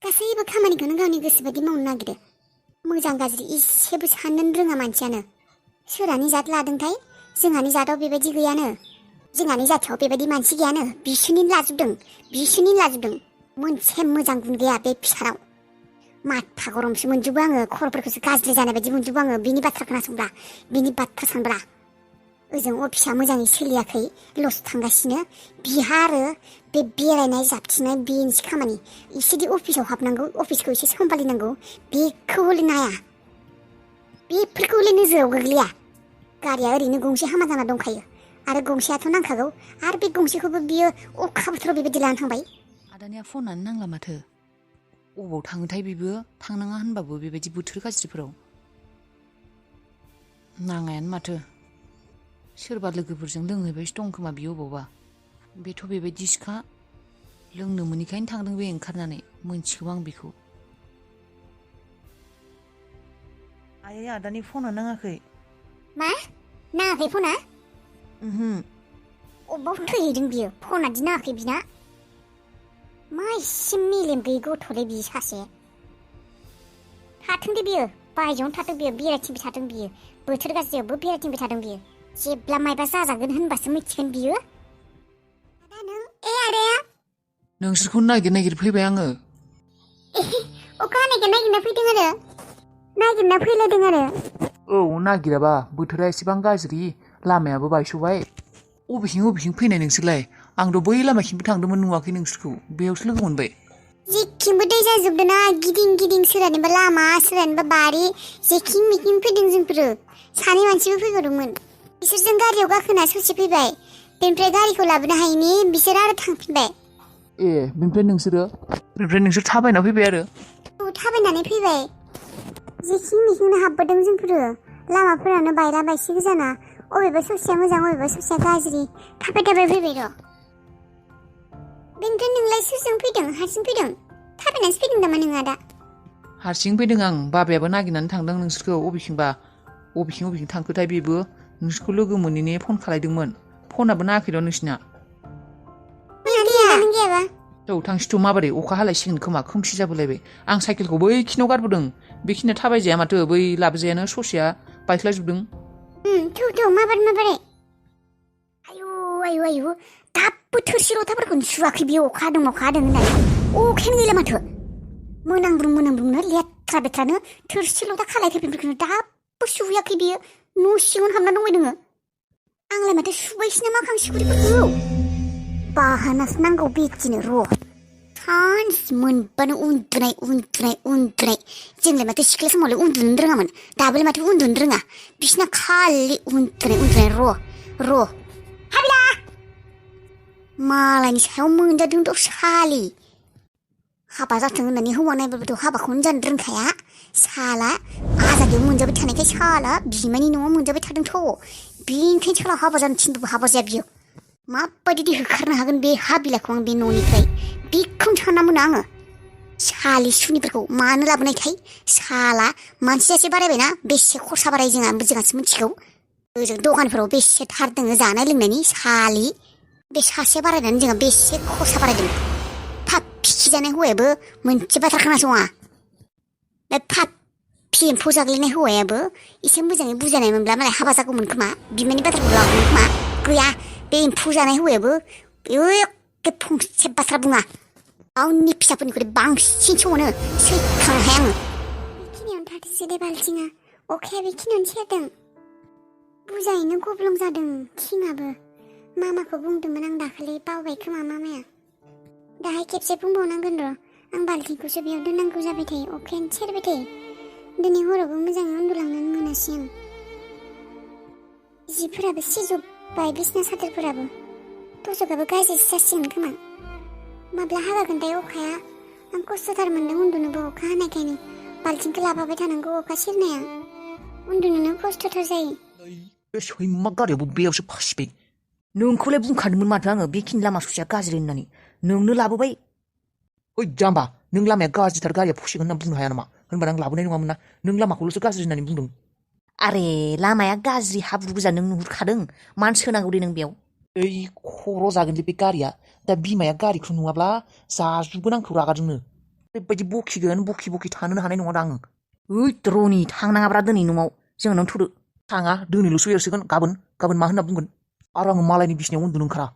गासैबो खामानिखौनो गावनि गोसो बायदि मावनो नागिरो। मोजां गाज्रि इसेबो साननोनो रोङा मानसियानो। सोरानि जात लादोंथाय जोंहानि जातआव बेबायदि गैयानो। जोंहानि जातियाव बेबायदि मानसि गैयानो। बिसोरनि लाजोबदों। मोनसे मोजां गुन गैया बे फिसानाव। माथा गरमसो मोनजोबो आङो। खर'फोरखौसो गाज्रि जानाय बायदि मोनजोबो आङो बिनि बाथ्रा खोनासंब्ला, बिनि बाथ्रा सानब्ला। ओजों अफिसा मोजाङै सोलियाखै, लस थांगासिनो। बिहा आरो बे बेरायनाय जाबथिंनाय बेनिसो खामानि। इसोरदि अफिसाव हाबनांगौ, अफिसखौ एसे सामलायनांगौ, बेखौ हले नाया। बेफोरखौ हले नोजोराव गोग्लैया। गारिया ओरैनो गंसे हामा जाना दंखायो आरो गंसेयाथ' नांखागौ। आरो बे गंसेखौबो बियो अखा बोथोराव बेबायदि लाना थांबाय। आदानिया फनानो नांला माथो। अबाव थाङोथाय बेबो, थांनाङा होनबाबो बेबायदि बोथोर गाज्रिफोराव नाङायानो माथो। सोरबा लोगोफोरजों लोंहैबायसो दं खोमा बियो अबावबा। बेथ' बेबायदिसोखा। लोंनो मोनैखायनो थांदों बे ओंखारनानै, मोनथिगौ आं बेखौ। आयै, आदानि फना नाङाखै। मा? नाङाखै फना? ओहो। अबाव थैहैदों बियो? फनादि नाङाखै बिना? मा एसे मेलेम गैयै गथ'लै बियो सासे। थाथों दे बियो, बायजोआवनो थाथों बियो, बेरायथिंबाय थाथों बियो। बोथोर गाज्रियावबो बेरायथिंबाय थाथों बियो। जेब्ला मायबा जाजागोन होनबासो मिथिगोन बियो। आदा नों, आदाया? नोंसोरखौनो नागिर फैबाय आङो। अखा हानायखाय नागिरना फैदों आरो? नागिरना फैलायदों आरो? औ, नागिराबा। बोथोरा एसेबां गाज्रि, लामायाबो बायस'बाय। अबेथिं फैनाय नोंसोरलाय? आंथ' बै लामाथिंबो थांदोंमोन, नुवाखै नोंसोरखौ। बेयावसो लोगो मोनबाय। जेथिंबो दै जाजोबदों ना, गिदिं सोरहानिबा लामा, सोरहानिबा बारि, जेखिं मेखिं फैदों जोंफोरो। सानै मानसिबो फैबावदोंमोन। बिसोरजों गारियाव गाखोना ससे फैबाय, बेनिफ्राय गारिखौ लाबोनो हायिनि बिसोर आरो थांफिनबाय। ए, बेनिफ्राय नोंसोर थाबायना फैबाय आरो? औ, थाबायनानै फैबाय। जेखिं मेखिंनो हाबबोदों जोंफोरो। लामाफोरानो बायला बायसि गोजाना। अबेबा ससेया मोजां, अबेबा ससेया गाज्रि। थाबाय फैबाय र'। बेनिफ्राय नोंलाय सोरजों फैदों? हारसिं फैदों? थाबायनासो फैदों नामा नों आदा? हारसिं फैदों आं। बाबायाबो नागिरनानै थांदों नोंसोरखौ। अबेथिं थांखोथाय बेबो। नोंसोरखौ लोगो मोनैनि फन खालायदोंमोन। फनाबो नाङाखै र' नोंसिना। नों गैयाबा? औ, थांसैथ' माबोरै? अखा हालायसिगोन खोमा, खोमसि जाबोलायबाय। आं साइकेलखौ बैखिनियाव गारबोदों। बेखिनिया थाबायजाया माथो, बै लाबोजायानो ससेया बायख्लाजोबदों। थौ माबोरै? आयु, दाबो थोरसि लथाफोरखौनो सुवाखै बियो। अखा हादों होननानै। अखायानो गैला माथो। मोनामब्रुंनो लेथ्रा बेथ्रानो थोरसि लथा खालायफोरखौनो दाबो सुहैयाखै बियो। न' सिङावनो हाबना दंबाय दोङो। आंलाय माथो सुबायसो नामा खांसिखुरिफोरखौ? बाहानासो नांगौ बिदिनो र'। सानसे मोनबानो उन्दुनाय। जोंलाय माथो सिख्ला समावलाय उन्दुनो रोङामोन, दाबोलाय माथो उन्दुनो रोङा। बिसिना खालि उन्दुनाय। र' हाबिला! मालायनि सायाव मोनजादोंथ' सालि। हाबा जाथों होननानै हौवा नायबाबोथ' हाबाखौनो जानो रोंखाया। साला आजादियाव मोनजाबाय थानायखाय साला बिमायनि न'आव मोनजाबाय थादोंथ'। बेनिखायनो साला हाबा जानो थिनबाबो हाबा जाया बियो। माबायदि होखारनो हागोन बे हाबिलाखौ आं बे न'निफ्राय, बेखौनो सानना मोनो आङो। सालि सुनिफोरखौ मानो लाबोनायथाय? साला मानसि सासे बारायबायना, बेसे खरसा बाराय जोंहासो मिथिगौ। ओजों दखानफोराव बेसे थार दोङो जानाय लोंनायनि सालि। बे सासे बारायनानै जोंहा बेसे खरसा बारायदों। खिजानाय हौवायाबो मोनसे बाथ्रा खोनासङा। बे पापि एम्फौ जाग्लिनाय हौवायाबो एसे मोजाङै बुजायनाय मोनब्ला मालाय हाबा जागौमोन खोमा, बिमायनि बाथ्राखौ लागौमोन खोमा। गैया, बे एम्फौ जानाय हौवायाबो एखे फंसे बाथ्रा बुङा। गावनि फिसाफोरनिख्रुइ बांसिनसो अनो। सैखांनो हाया आङो। बेखिनियावनो थाथोंसै दे बाल्थिङा। अखाया बेखिनियावनो सेरदों। बुजायैनो गब्लं जादों थिङाबो। मामाखौ बुंदोंमोन आं दाखालि, बावबाय खोमा मामाया। दाहाय खेबसे बुंबावनांगोन र'। आं बाल्थिंखौसो बेयाव दोननांगौ जाबाय थायो, अखायानो सेरबाय थायो। दिनै हरावबो मोजाङै उन्दुलांनोनो मोनासै आं। जिफोराबो सिजोब्बाय, बिसना सादोरफोराबो। टसकाबो गाज्रिसो जासिगोन खोमा। माब्ला हागागोनथाय अखाया? आं खस्थ'थार मोनदों उन्दुनोबो अखा हानायखायनो। बाल्थिंखौ लाफाबाय थानांगौ अखा सेरनाया। उन्दुनोनो खस्थ'थार जायो। बे सैमा गारियाबो बेयावसो फासिबाय। नोंखौलाय बुंखादोंमोन माथो आङो, बेखिनि लामा ससेया गाज्रि होननानै। नोंनो लाबोबाय। ओइ जाम्बा, नों लामाया गाज्रिथार, गारिया फसिगोन होनना बुंनो हाया नामा? होनबा आं लाबोनाय नङामोन ना। नों लामाखौल'सो गाज्रि होननानै बुंदों। आरे, लामाया गाज्रि, हाब्रु गोजा, नों नुहुरखादों। मानो सोनांगौ दे नों बेयाव? ओइ खर' जागोन जे बे गारिया। दा बिमाया गारिखौ नुवाब्ला जाजोबगोन आंखौ रागाजोंनो। ओरैबायदि बखिगोन बखि थानोनो हानाय नङा दा आङो ओइ रनि थांनाङाब्रा दिनै न'आव जों नों थुदो थाङा दिनैल'सो बेरसिगोन गाबोन मा होनना बुंगोन आरो आङो मालायनि बिसिनायाव उन्दुनो ओंखारा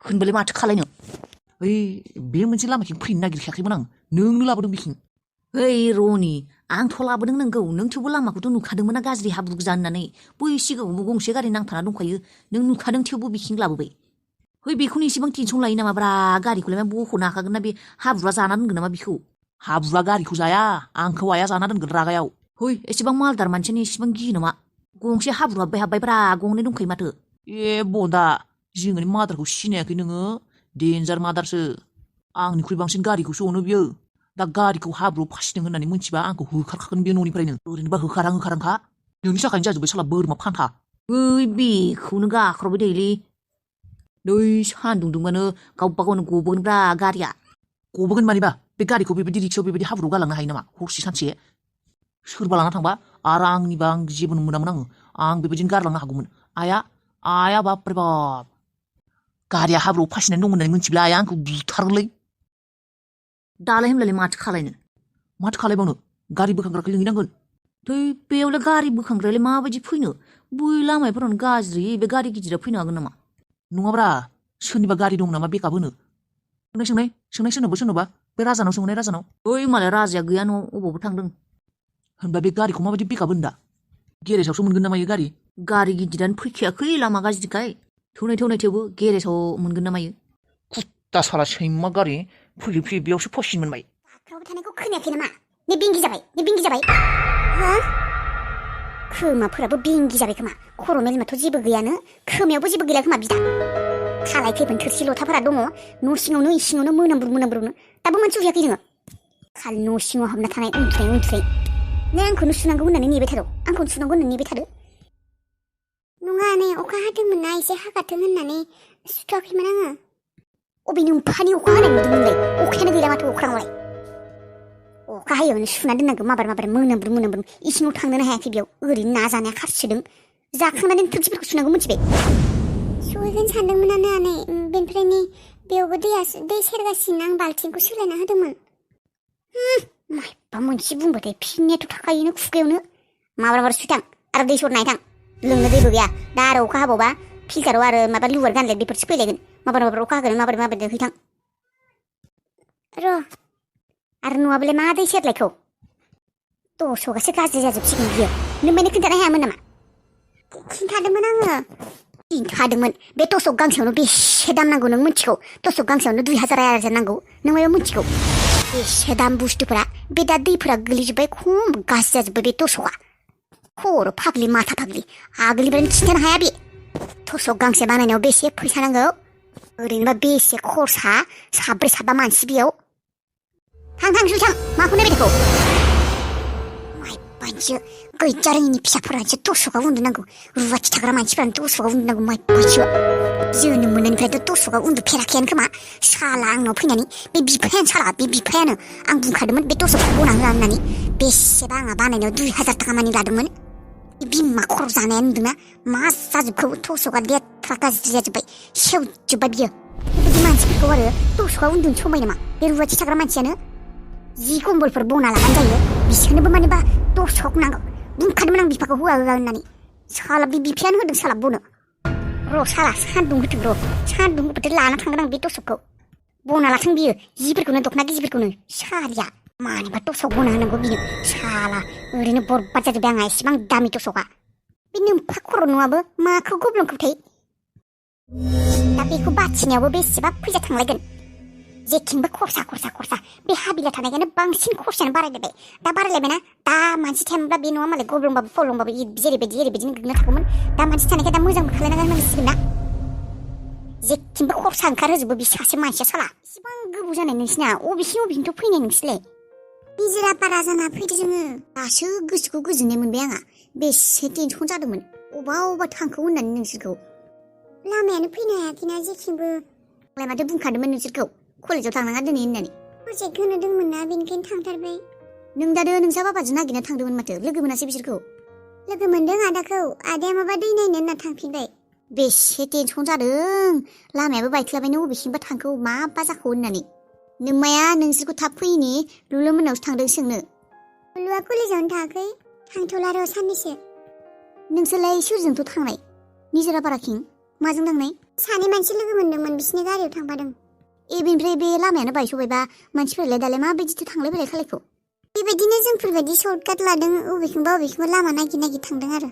होनबालाय माथो खालायनो ओइ बे मोनसे लामाथिं फैनो नागिरखायाखैमोन आं नोंनो लाबोदों बिखिं ओइ रनि आंथ' लाबोदों नोंगौ नों थेवबो लामाखौथ' नुखादोंमोन ना गाज्रि हाब्रु गोजा होननानै बै सिगाङावबो गंसे गारि नांथाना दंखायो नों नुखादों थेवबो बिखिं लाबोबाय है बेखौनो एसेबां टेनसन लायो नामाब्रा गारिखौलाय मा बख'नो हाखागोन ना बे हाब्रुआ जाना दोनगोन नामा बिखौ हाब्रुआ गारिखौ जाया आंखौ आया जाना दोनगोन रागायाव है एसेबां मालदार मानसियानो एसेबां गियो नामा गंसे हाब्रु हाब्बायब्रा गंनै दंखायो माथो ए बदा जोंनि मादारखौ सिनायाखै नोङो डेन्जार मादारसो आंनिख्रुइ बांसिन गारिखौसो अनो बियो दा गारिखौ हाब्रुआव फासिदों होननानै मिथिबा आंखौ होखारखागोन बे न'निफ्रायनो ओरैनोबा होखारांखा नोंनि थाखायनो जाजोब्बाय साला बोरमा फान्था ओइ बेखौनो गाख्रबबाय थायोलै नै सान्दुं दुंबानो गावबा गावनो गबोगोनब्रा गारिया गबोगोन मानिबा बे गारिखौ बेबायदि रिक्सायाव बेबायदि हाब्रुआव गालांनो हायो नामा हरसे सानसे सोरबा लाना थांबा आरो आंनिबा आं जेबो मोनामोन आं बेबायदिनो गारलांनो हागौमोन आया बाप रे बाप गारिया हाब्रुआव फासिनानै दं होननानै मिथिब्ला आया आंखौ बुथारगोनलै दालाय होनब्लालाय माथो खालायबावनो गारि बोखांग्राखौ लिंहैनांगोन थै बेयावलाय गारि बोखांग्रायालाय माबायदि फैनो बै लामाफोरावनो गाज्रि बे गारि गिदिरा फैनो हागोन नामा नङाब्रा सोरनिबा गारि दं नामा बेकआप होनो सोंनाय सोरनोबा बे राजानाव सोंनाय राजानाव ओइ मालाय राजाया गैया न' अबावबो थांदों होनबा बे गारिखौ माबायदि बेकआप होनो दा गेरेजावसो मोनगोन ना मायो गारि गिदिरानो फैखायाखै लामा गाज्रिखाय थौनाय थेवबो गेरेजाव मोनगोन ना मायो कुत्ता साला सैमा गारि फैयै बेयावसो फसिन मोनबाय गाख्रावबाय थानायखौ खोनायाखै नामा बे बेंगि जाबाय हो खोमाफोराबो बेंगि जाबाय खोमा खर' मेलेमाथ' जेबो गैयानो खोमायावबो जेबो गैला खोमा बिदा खालाय खैफोन थोरसि लथाफोरा दङ न' सिङावनो इसिङावनो मोनामब्रुनो दाबो मोनसौहैयाखै जोङो खालि न' सिङाव हाबना थानाय उन्दुनाय नों आंखौनो सुनांगौ होननानै नेबाय थादो नङा नै अखा हादोंमोन ना एसे हागाथों होननानै सुथ'वाखैमोन आङो अबे नोमफानि अखा हानाय नुदोंमोनलाय अखायानो गैला माथो अख्राङावलाय अखा हायोआवनो सुना दोननांगौ माबार मोनामब्रु इसिङाव थांनोनो हायाखै बेयाव ओरैनो ना जानाया खारसिदों जाखांनानै थोरसिफोरखौ सुनांगौ मिथिबाय सहैगोन सानदोंमोनानो आनै बेनिफ्राय बेयावबो दै सेरगासिनो आं बाल्थिंखौ सोलायना होदोंमोन मायबा मोनसे बुंबाथाय फिननायाथ' थाखायोनो खुगायावनो माबार सुथां आरो दै सरनाय थां लोंनो दैबो गैया दा आरो अखा हाबावबा फिल्टाराव आरो माबा लुवार गानलाय बेफोरसो फैलायगोन माबार अखा होगोन माबार हैथां र' आरो नङाबालाय मा दै सेरलायखौ दस'गासो गाज्रि जाजोबसिगोन बियो नों माने खोन्थानो हायामोन नामा खिन्थादोंमोन बे टसक गांसेयावनो बेसे दाम नांगौ नों मिथिगौ टसक गांसेयावनो 2000 नांगौ नों मायाव मिथिगौ बेसे दाम बुस्थुफोरा बे दा दैफोरा गोलैजोब्बाय खम गाज्रि जाजोब्बाय बे टसकआ खर' फाग्लि माथा फाग्लि आगोलनिफ्रायनो खिन्थानो हाया बे टसक गांसे बानायनायाव बेसे फैसा नांगौ ओरैनोबा बेसे खरसा साब्रै साबा मानसि बेयाव थां सुथां माखौ नायबाय थाखौ माइबादिसो गैजारोङिनि फिसाफोरासो टसकआव उन्दुनांगौ रुवाथि थाग्रा मानसिफोरानो टसकआव उन्दुनांगौ माइबादिसो जोनोम मोननायनिफ्रायथ' टसकआव उन्दुफेराखैयानो खोमा साला आंनाव फैनानै बे बिफायानो आं बुंखादोंमोन बे टसकखौ बना होआ होननानै बेसेबा आंहा बानायनायाव 2000 थाखा मानि लादोंमोन बिमा खर' जानाया नुदोंना मा जाजोबखौ टसकआ लेथ्रा गाज्रि जाजोब्बाय सेवजोब्बाय बियो बेबायदि मानसिफोरखौ आरो टसकआव उन्दुनो समाय नामा बे रुवाथि थाग्रा मानसियानो जि कम्बलफोर बना लाबानो जायो बिसोरनोबो मानोबा टसक नांगौ बुंखादोंमोन आं बिफाखौ होआ होननानै साला बे बिफायानो होदों साला बनो र' साला सान्दुं होबाथाय लाना थांगोन आं बे टसकखौ बना लाथों बियो जिफोरखौनो दख'ना गिजिफोरखौनो सारिया मानिबा टसक बना होनांगौ बिनो साला ओरैनो बरबाद जाजोब्बाय आंहा एसेबां दामि टसकआ बे नोमफा खर' नङाबो माखौ गब्लंखौथाय दा बेखौ बाथिनायावबो बेसेबा फैसा थांलायगोन जेथिंबो खरसा बे हाबिला थानायखायनो बांसिन खरसायानो बारायलायबाय दा बारायलायबायना दा मानसि थायामोनब्ला बे न'आ मालाय गब्लंबाबो फलंबाबो जेरैबायदिनो गोग्लैना थागौमोन दा मानसि थानायखाय दा मोजांबो खालायनांगोन होनसिगोन ना जेथिंबो खरसा ओंखारहोजोबो बे सासे मानसिया साला इसेबां गोबाव जानाय नोंसिना अबेसिमथ' फैनाय नोंसोरलाय निजिरा पारा जाना फैदो जोङो दासो गोसोखौ गोजोननाय मोनबाय आंहा बेसे टेनसन जादोंमोन अबा थांखो होननानै नोंसोरखौ लामायानो फैनो हायाखैना जेथिंबो माथो बुंखादोंमोन नोंसोरखौ कलेजाव थांनाङा दिनै होननानै प्रजेक्ट होनो दंमोन ना बेनिखायनो थांथारबाय नों दादो नोंसा बाबाजों नागिरना थांदोंमोन माथो लोगो मोनासै बिसोरखौ लोगो मोनदों आदाखौ आदाया माबा दै नायनो होनना थांफिनबाय बेसे टेनसन जादों लामायाबो बायख्लाबायनो अबेसिमबा थांखो माबा जाखो होननानै नोम्माया नोंसोरखौ थाब फैयिनि लुलु मोननावसो थांदों सोंनो। लुलुआ कलेजावनो थाङाखै, थांथ'ला र' साननैसो। नोंसोरलाय सोरजोंथ' थांनाय? निजोरा पाराखिं माजों थांनाय? सानै मानसि लोगो मोनदोंमोन, बिसिनि गारियाव थांफादों। बेनिफ्राय बे लामायानो बायस'बायबा मानसिफोरालाय दालाय माबायदिथो थांलाय फैलाय खालायखौ? बेबायदिनो जोंफोरबायदि सर्टकाट लादों, अबेथिंबा लामा नागिर नागिर थांदों आरो।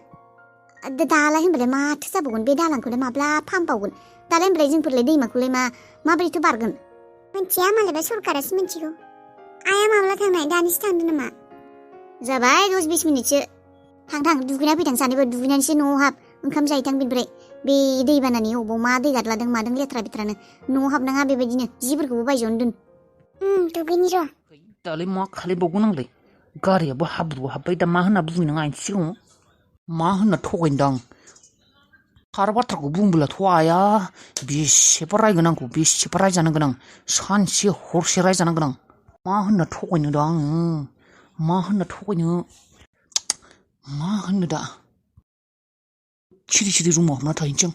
दालाय होनबालाय माथो जाबावगोन, बे दालांखौलाय माब्ला फाहामबावगोन? दालाय होनबालाय जोंफोरलाय दैमाखौलाय माबोरैथो बारगोन? मिथिया, मालायबा सरकारासो मिथिगौ। आइया माब्ला थांनाय? दानिसो थांदों नामा? जाबाय 10-20 मिनिटसो। थां दुगैना फैथां सानैबो, दुगैनानैसो न'आव हाब, ओंखाम जाहैथां। बेनिफ्राय बे दैबानानि अबाव मा दै गादलादों मादों लेथ्रा बेथ्रानो न'आव हाबनाङा, बेबायदिनो जिफोरखौबो बायजोआवनो दोन। दुगैनि र'। दालाय मा खालायबावगोन आंलाय? गारियाबो हाब्रुआव हाब्बाय, दा मा होनना बुंनो नों आंनि सिगाङाव? मा होनना थगायनोदां? थार बाथ्राखौ बुंबोलाथ' आया बेसेबा रायगोन आंखौ, बेसेबा रायजानांगोन आं, सानसे हरसे रायजानांगोन आं। मा होनना थगायनो दा आङो? मा होनना थगायनो? मा होननो दा? सिरि रुमाव हाबना थाहैनोसै आं।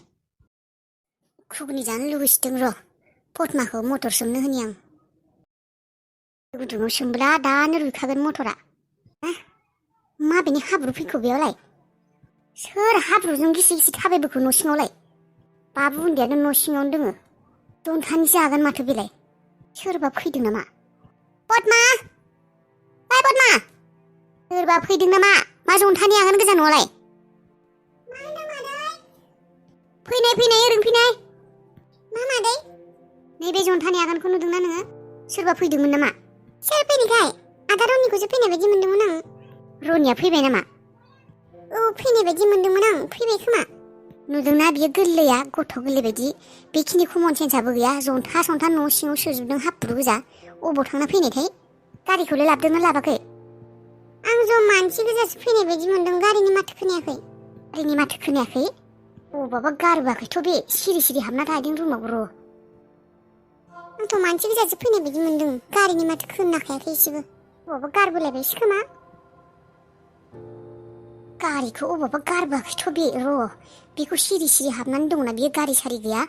घुगुनि जानो लुबैसोदों र', फटमाखौ मटर सोमनो होनि आं। गुदुङाव सोमब्ला दानो रुइखागोन मटरा। माबेनि हाब्रु फैखो बेयावलाय? सोर हाब्रुजों गिसि गिसि थाबायबोखो न' सिङावलाय? बाबु उन्दैयानो न' सिङावनो दोङो। जन्थानिसो जागोन माथो बेलाय? सोरबा फैदों नामा? पद्मा! ओइ पद्मा! सोरबा फैदों नामा? मा जन्थानि आगान गोजा न'आलाय? फैनाय ओरैनो फैनाय। मा मादै? नैबे जन्थानि आगानखौ नुदोंना नोङो? सोरबा फैदोंमोन नामा? सोर फैनायखाय? आदा रनिखौसो फैनाय बायदि मोनदोंमोन आं। रनिया फैबाय नामा? औ, फैनाय बायदि मोनदोंमोन आं, फैबाय खोमा। नुदोंना बियो गोरलैया, गथ' गोरलै बायदि। बेखिनि कमन सेन्सआबो गैया, जन्था न' सिङाव सोजोबदों हाब्रु गोजा। अबाव थांना फैनायथाय? गारिखौलाय लाबोदोंना लाबाखै? आं ज' मानसि गोजासो फैनाय बायदि मोनदों, गारिनि माथो खोनायाखै। गारिनि माथो खोनायाखै? अबावबा गारबोआखैथ' बे, सिरि हाबना थाहैदों रुमाव र'। आंथ' मानसि गोजासो फैनाय बायदि मोनदों, गारिनि माथो खोनाखायाखै एसेबो। अबावबा गारबोलायबायसो खोमा। गारिखौ अबावबा गारबोआखैथ' बे र'। बेखौ सिरि हाबनानै दंना, बियो गारि सारि गैया।